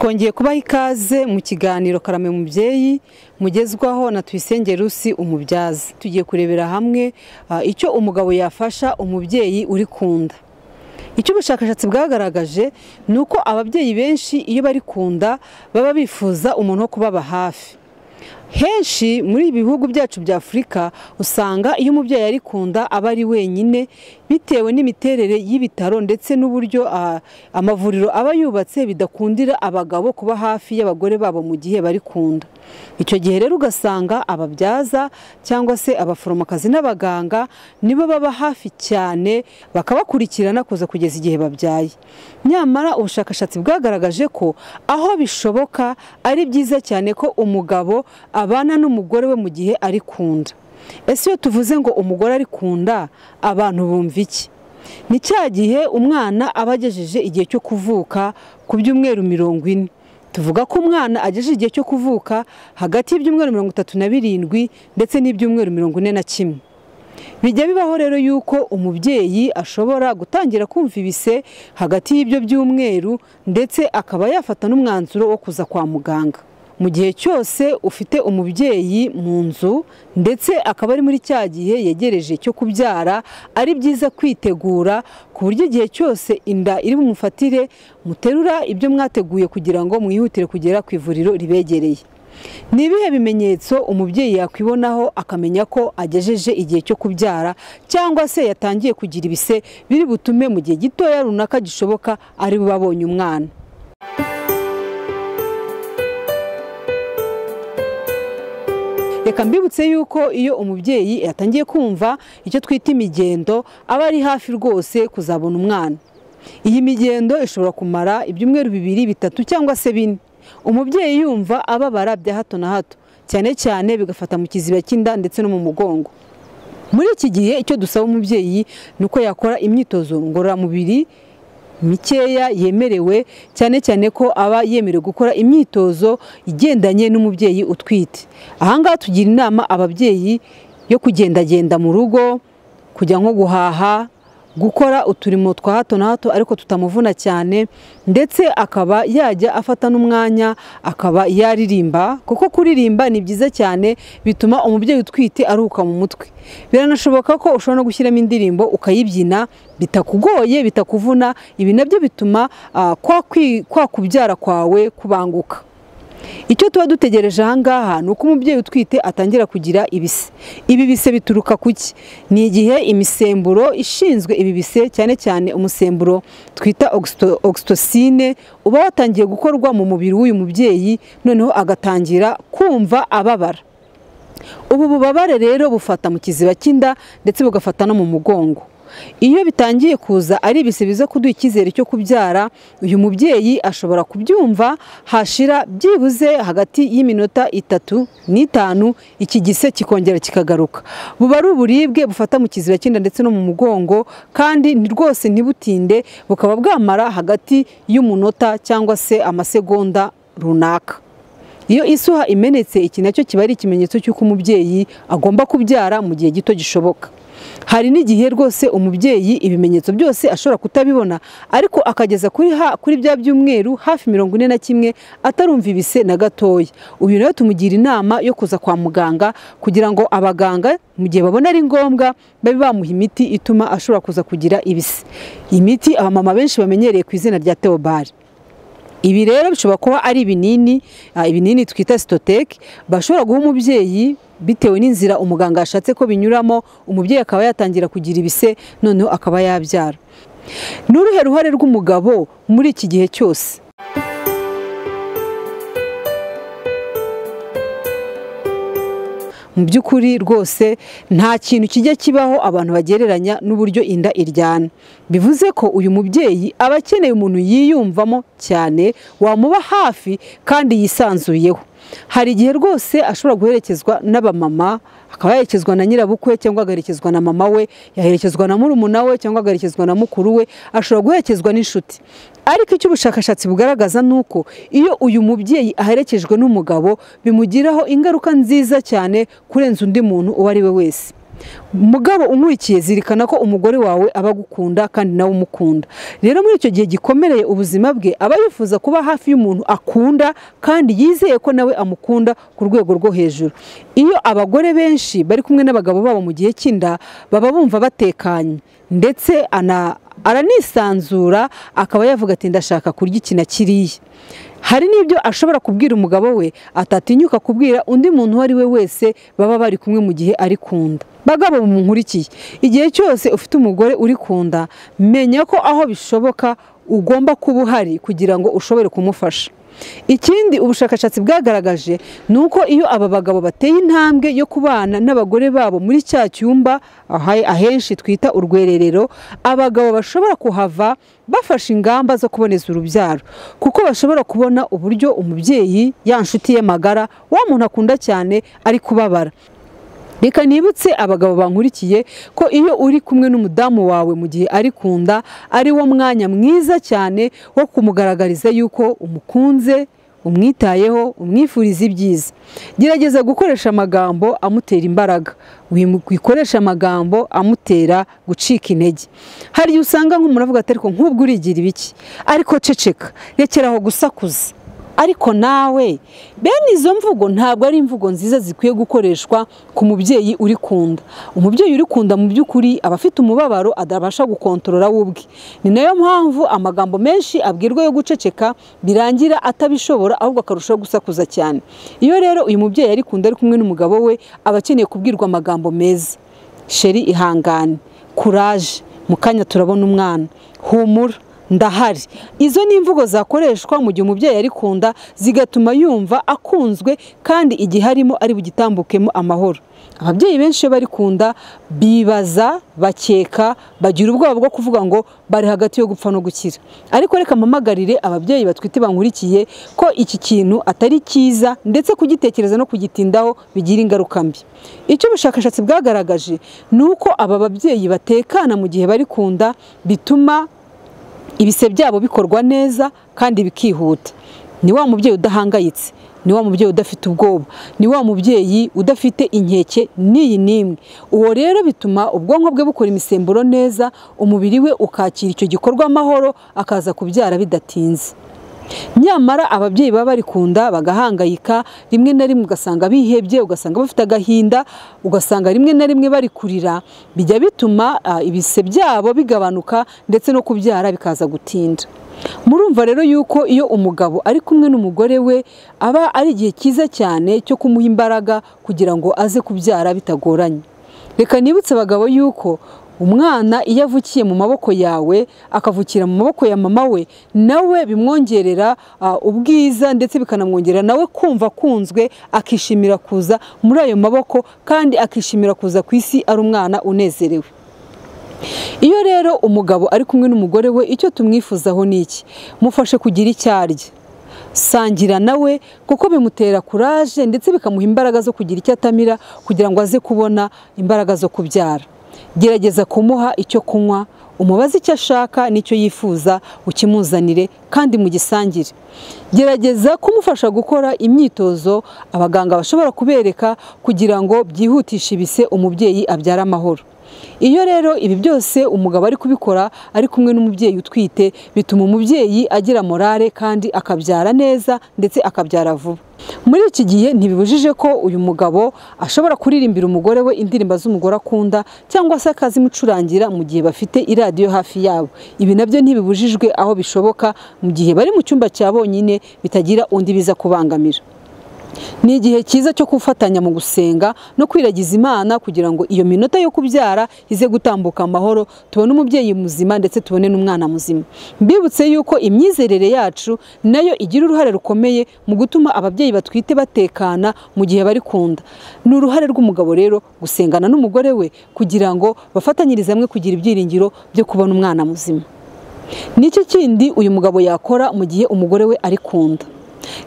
Twongeye kubaha ikaze mu kiganiro Karame Mubyeyi mugezwaho na Tuyisenge Rusi umubyaza. Tugiye kurebera hamwe icyo umugabo yafasha umubyeyi uri kunda. Icyo ubushakashatsi bwagaragaje ni uko ababyeyi benshi iyo bari kunda baba bifuza umuntu wo kubaba hafi. Henshi muri ibi bihugu byacu bya Afurika usanga iyo umubyeyi ari kunda aba ari wenyine bitewe n'imiterere y'ibitaro ndetse n'uburyo amavuriro aba yubatse bidakundira abagabo kuba hafi y'abagore babo mu gihe bari kunda. Icyo gihe rero ugasanga ababyaza cyangwa se abaforomokazi n'abaganga nibo baba hafi cyane bakabakurikirana kuza kugeza igihe babyaye. Nyamara ubushakashatsi bwagaragaje ko aho bishoboka ari byiza cyane ko umugabo abana n'umugore we mu gihe ari kunda. Ese iyo tuvuze ngo umugore ari kunda abantu bumva iki? Ni cya gihe umwana aba agejeje igihe cyo kuvuka ku byumweru 40. Tuvuga ko umwana agejeje igihe cyo kuvuka hagati y'ibyumweru 37 ndetse n'ibyumweru 41. Bijya bibaho rero yuko umubyeyi ashobora gutangira kumva ibise hagati y'ibyo byumweru ndetse akaba yafata n'umwanzuro wo kuza kwa muganga. Mu gihe cyose ufite umubyeyi mu nzu ndetse akaba ari muri cya gihe yegereje cyo kubyara, ari byiza kwitegura ku buryo igihe cyose inda iri bumufatire muterura ibyo mwateguye kugira ngo mwihutire kugera ku ivuriro ribegereye. Ni ibihe bimenyetso umubyeyi yakwibonaho akamenya ko agejeje igihe cyo kubyara cyangwa se yatangiye kugira ibise biri butume mu gihe gitoya runaka gishoboka ari bubabonye umwana? Reka mbibutse yuko iyo umubyeyi yatangiye kumva icyo twita imigendo aba ari hafi rwose kuzabona umwana. Iyi migendo ishobora kumara ibyumweru 2, 3 cyangwa se 4. Umubyeyi yumva ababara bya hato na hato, cyane cyane bigafata mu kiziba cy'inda ndetse no mu mugongo. Muri iki gihe icyo dusaba umubyeyi ni uko yakora imyitozo ngororamubiri mikeya yemerewe, cyane cyane ko aba yemerewe gukora imyitozo igendanye n'umubyeyi utwite. Ahangaha tugira inama ababyeyi yo kugendagenda mu rugo, kujya nko guhaha, gukora uturimo twa hato na hato ariko tutamuvuna cyane, ndetse akaba yajya afata n'umwanya akaba yaririmba, kuko kuririmba ni byiza cyane bituma umubyeyi utwite aruhuka mu mutwe. Biranashoboka ko ushobora no gushyiramo indirimbo ukayibyina bitakugoye bitakuvuna, ibi nabyo bituma kwa kubyara kwawe kubanguka. Icyo tuba dutegereje ahangaha ni uko umubyeyi utwite atangira kugira ibise. Ibi bise bituruka kuki? Ni igihe imisemburo ishinzwe ibi bise, cyane cyane umusemburo twita oxytocine, uba watangiye gukorwa mu mubiri w'uyu mubyeyi, noneho agatangira kumva ababara. Ubu bubabare rero bufata mu kiziba cy'inda ndetse bugafata no mu mugongo. Iyo bitangiye kuza ari ibise biza kuduha icyizere cyo kubyara, uyu mubyeyi ashobora kubyumva hashira byibuze hagati y'iminota 3 n'5 iki gise kikongera kikagaruka. Buba ari uburibwe bufata mu kiziba cy'inda ndetse no mu mugongo, kandi rwose ntibutinde, bukaba bwamara hagati y'umunota cyangwa se amasegonda runaka. Iyo isuha imenetse, iki nacyo kiba ari ikimenyetso cy'uko umubyeyi agomba kubyara mu gihe gito gishoboka. Hari n'igihe rwose umubyeyi ibimenyetso byose ashobora kutabibona, ariko akageza kuri bya byumweru hafi 41 atarumva ibise na gatoya. Uyu nawe tumugira inama yo kuza kwa muganga kugira ngo abaganga mu gihe babona ari ngombwa babe bamuha imiti ituma ashobora kuza kugira ibise. Imiti abamama benshi bamenyereye ku izina rya Theobald. Ibi rero bishobora kuba ari ibinini, ibinini twita Cytotec, bashobora guha umubyeyi bitewe n'inzira umuganga ashatse ko binyuramo, umubyeyi akaba yatangira kugira ibise noneho akaba yabyara. Ni uruhe ruhare rw'umugabo muri iki gihe cyose? Mu by'ukuri rwose nta kintu kijya kibaho abantu bagereranya n'uburyo inda iryana. Bivuze ko uyu mubyeyi aba akeneye umuntu yiyumvamo cyane, wamuba hafi kandi yisanzuyeho. Hari igihe rwose ashobora guherekezwa n'abamama, akaba yaherekezwa na nyirabukwe cyangwa agaherekezwa na mama we, yaherekezwa na murumuna we cyangwa agaherekezwa na mukuru we, ashobora guherekezwa n'inshuti. Ariko icyo ubushakashatsi bugaragaza nuko iyo uyu mubyeyi aherekejwe n'umugabo bimugiraho ingaruka nziza cyane kurenza undi muntu uwo ari we wese. Mugabo unkurikiye, zirikana ko umugore wawe aba agukunda kandi nawe umukunda. Rero muri icyo gihe gikomereye ubuzima bwe, aba yifuza kuba hafi y'umuntu akunda kandi yizeye ko nawe amukunda ku rwego rwo hejuru. Iyo abagore benshi bari kumwe n'abagabo babo mu gihe cy'inda, baba bumva batekanye, ndetse aranisanzura, akaba yavuga ati ndashaka kurya iki na kiriya. Hari n'ibyo ashobora kubwira umugabo we atatinyuka kubwira undi muntu uwo ari we wese baba bari kumwe mu gihe ari kunda. Bagabo munkurikiye, igihe cyose ufite umugore uri kunda, menya ko aho bishoboka ugomba kuba uhari kugira ngo ushobore kumufasha. Ikindi ubushakashatsi bwagaragaje ni uko iyo aba bagabo bateye intambwe yo kubana n'abagore babo muri cya cyumba ahenshi twita urwererero, abagabo bashobora kuhava bafashe ingamba zo kuboneza urubyaro, kuko bashobora kubona uburyo umubyeyi ya nshuti ye magara, wa muntu akunda cyane, ari kubabara. Reka nibutse abagabo bankurikiye ko iyo uri kumwe n'umudamu wawe mu gihe ari kunda, ari wo mwanya mwiza cyane wo kumugaragariza yuko umukunze, umwitayeho, umwifuriza ibyiza. Gerageza gukoresha amagambo amutera imbaraga, wikoresha amagambo amutera gucika intege. Hari igihe usanga nk'umuntu avuga ati ariko nk'ubwo urigira ibiki, ariko ceceka, rekeraho gusakuza. Ariko nawe bene izo mvugo ntabwo ari imvugo nziza zikwiye gukoreshwa ku mubyeyi uri kunda. Umubyeyi uri kunda mu by'ukuri aba afite umubabaro adabasha gukontorora we ubwe. Ni nayo mpamvu amagambo menshi abwirwa yo guceceka birangira atabishobora, ahubwo akarushaho gusakuza cyane. Iyo rero uyu mubyeyi ari kunda ari kumwe n'umugabo we, aba akeneye kubwirwa amagambo meza. Sheri ihangane, courage, mu kanya turabona umwana, humura, ndahari. Izo ni imvugo zakoreshwa mu gihe umubyeyi ari kunda, zigatuma yumva akunzwe kandi igihe arimo ari bugitambukemo amahoro. Ababyeyi benshi iyo bari kunda bibaza, bakeka, bagira ubwoba bwo kuvuga ngo bari hagati yo gupfa no gukira. Ariko reka mpamagarire ababyeyi batwite bankurikiye ko iki kintu atari cyiza, ndetse kugitekereza no kugitindaho bigira ingaruka mbi. Icyo ubushakashatsi bwagaragaje ni uko aba babyeyi batekana mu gihe bari kunda, bituma ibise byabo bikorwa neza kandi bikihuta. Ni wa mubyeyi udahangayitse, ni wa mubyeyi udafite ubwoba, ni wa mubyeyi udafite inkeke n'iyi n'imwe. Uwo rero bituma ubwonko bwe bukora imisemburo neza, umubiri we ukakira icyo gikorwa amahoro, akaza kubyara bidatinze. Nyamara ababyeyi baba bari kunda bagahangayika, rimwe na rimwe ugasanga bihebye, ugasanga bafite agahinda, ugasanga rimwe na rimwe bari kurira, bijya bituma ibise byabo bigabanuka ndetse no kubyara bikaza gutinda. Murumva rero yuko iyo umugabo ari kumwe n'umugore we, aba ari igihe cyiza cyane cyo kumuha imbaraga kugira ngo aze kubyara bitagoranye. Reka nibutse abagabo yuko umwana iyo avukiye mu maboko yawe, akavukira mu maboko ya mama we, nawe bimwongerera ubwiza ndetse bikanamwongerera nawe kumva akunzwe, akishimira kuza muri ayo maboko kandi akishimira kuza ku isi ari umwana unezerewe. Iyo rero umugabo ari kumwe n'umugore we, icyo tumwifuzaho ni iki? Mufashe kugira icyo arya, sangira nawe, kuko bimutera courage ndetse bikamuha imbaraga zo kugira icyo atamira kugira ngo aze kubona imbaraga zo kubyara. Gerageza kumuha icyo kunywa, umubaze icyo ashaka n'icyo yifuza, ukimuzanire kandi mugisangire. Gerageza kumufasha gukora imyitozo abaganga bashobora kubereka kugira ngo byihutishe ibise umubyeyi abyara amahoro. Iyo rero ibi byose umugabo ari kubikora ari kumwe n'umubyeyi utwite, bituma umubyeyi agira morale kandi akabyara neza ndetse akabyara vuba. Muri iki gihe ntibibujije ko uyu mugabo ashobora kuririmbira umugore we indirimbo z'umugore akunda, cyangwa se akazimucurangira mu gihe bafite iradiyo hafi yabo. Ibi nabyo ntibibujijwe aho bishoboka mu gihe bari mu cyumba cya bonyine bitagira undi biza kubangamira. Ni igihe cyiza cyo gufatanya mu gusenga no kwiragiza Imana kugira ngo iyo minota yo kubyara ize gutambuka amahoro, tubone umubyeyi muzima ndetse tubone n'umwana muzima. Mbibutse yuko imyizerere yacu nayo igira uruhare rukomeye mu gutuma ababyeyi batwite batekana mu gihe bari kunda. Ni uruhare rw'umugabo rero gusengana n'umugore we kugira ngo bafatanyirize hamwe kugira ibyiringiro byo kubona umwana muzima. Niki kindi uyu mugabo yakora mu gihe umugore we ari kunda?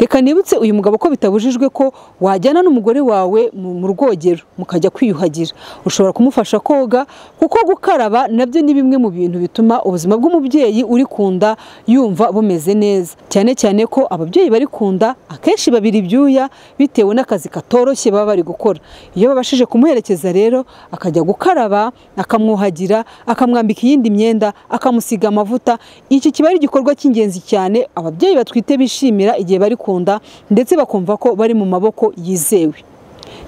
Reka nibutse uyu mugabo ko bitabujijwe ko wajyana n'umugore wawe mu rwogero mukajya kwiyuhagira. Ushobora kumufasha koga, kuko gukaraba nabyo ni bimwe mu bintu bituma ubuzima bw'umubyeyi uri kunda yumva bumeze neza, cyane cyane ko ababyeyi bari kunda akenshi babira ibyuya bitewe n'akazi katoroshye baba bari gukora. Iyo babashije kumuherekeza rero akajya gukaraba, akamwuhagira, akamwambika iyindi myenda, akamusiga amavuta, iki kiba ari igikorwa cy'ingenzi cyane ababyeyi batwite bishimira igihe bari kunda, ndetse bakumva ko bari mu maboko yizewe.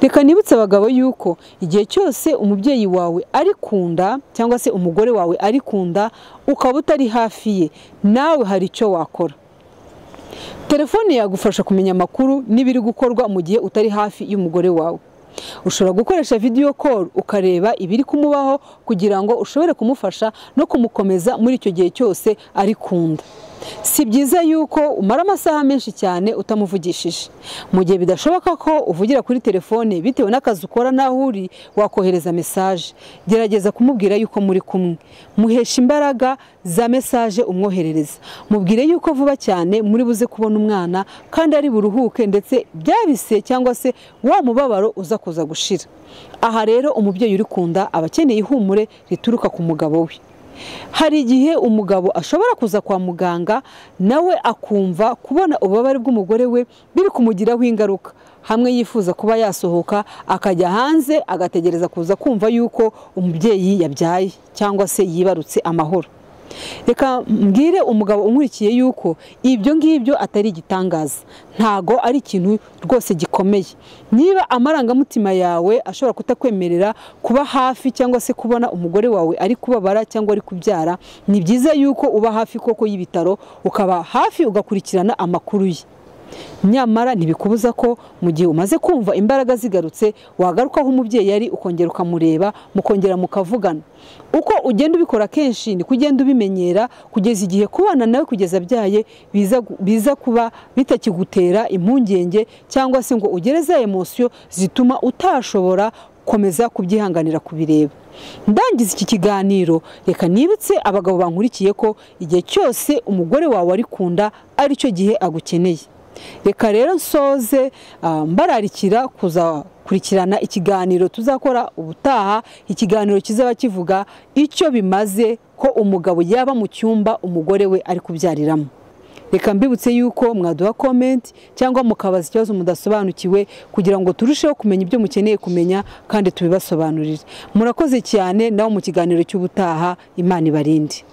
Reka nibutse abagabo yuko igihe cyose umubyeyi wawe ari kunda cyangwa se umugore wawe ari kunda ukaba utari hafi ye, nawe hari icyo wakora. Telefone yagufasha kumenya amakuru n'ibiri gukorwa mu gihe utari hafi y'umugore wawe. Ushobora gukoresha video call ukareba ibiri kumubaho kugira ngo ushobore kumufasha no kumukomeza muri icyo gihe cyose ari kunda. Si byiza yuko umara amasaha menshi cyane utamuvugishije. Mu gihe bidashoboka ko uvugira kuri telefone bitewe n'akazi ukora n'aho uri, wakohereza message. Gerageza kumubwira yuko muri kumwe, muhesha imbaraga za message umwoherereza, mubwire yuko vuba cyane muri buze kubona umwana kandi ari buruhuke, ndetse byabise cyangwa se wa mubabaro uza kuza gushira. Aha rero umubyeyi uri kunda aba akeneye ihumure rituruka ku mugabo we. Hari igihe umugabo ashobora kuza kwa muganga nawe akumva kubona ububabare bw'umugore we biri kumugiraho ingaruka, hamwe yifuza kuba yasohoka akajya hanze agategereza kuza kumva yuko umubyeyi yabyaye cyangwa se yibarutse amahoro. Reka mbwire umugabo unkurikiye yuko ibyo ngibyo atari igitangaza, ntago ari ikintu rwose gikomeye. Niba amarangamutima yawe ashobora kutakwemerera kuba hafi cyangwa se kubona umugore wawe ari kubabara cyangwa ari kubyara, ni byiza yuko uba hafi koko y'ibitaro, ukaba hafi ugakurikirana amakuru ye. Nyamara ntibikubuza ko mu gihe umaze kumva imbaraga zigarutse wagaruka aho umubyeyi yari, ukongera ukamureba, mukongera mukavugana. Uko ugenda ubikora kenshi ni kugenda ubimenyera kugeza igihe kubana nawe kugeza abyaye biza kuba bitakigutera impungenge cyangwa se ngo ugere za emotion zituma utashobora komeza kubyihanganira kubireba. Ndangiza iki kiganiro, reka nibutse abagabo bankurikiye ko igihe cyose umugore wawe ari kunda ari cyo gihe agukeneye. Reka rero nsoze mbararikira kuzakurikirana ikiganiro tuzakora ubutaha, ikiganiro kizaba kivuga icyo bimaze ko umugabo yaba mu cyumba umugore we ari kubyariramo. Reka mbibutse yuko mwaduha comment cyangwa mukabaza ikibazo mudasobanukiwe kugira ngo turusheho kumenya ibyo mukeneye kumenya kandi tubibasobanurire. Murakoze cyane, naho mu kiganiro cy'ubutaha, Imana ibarinde.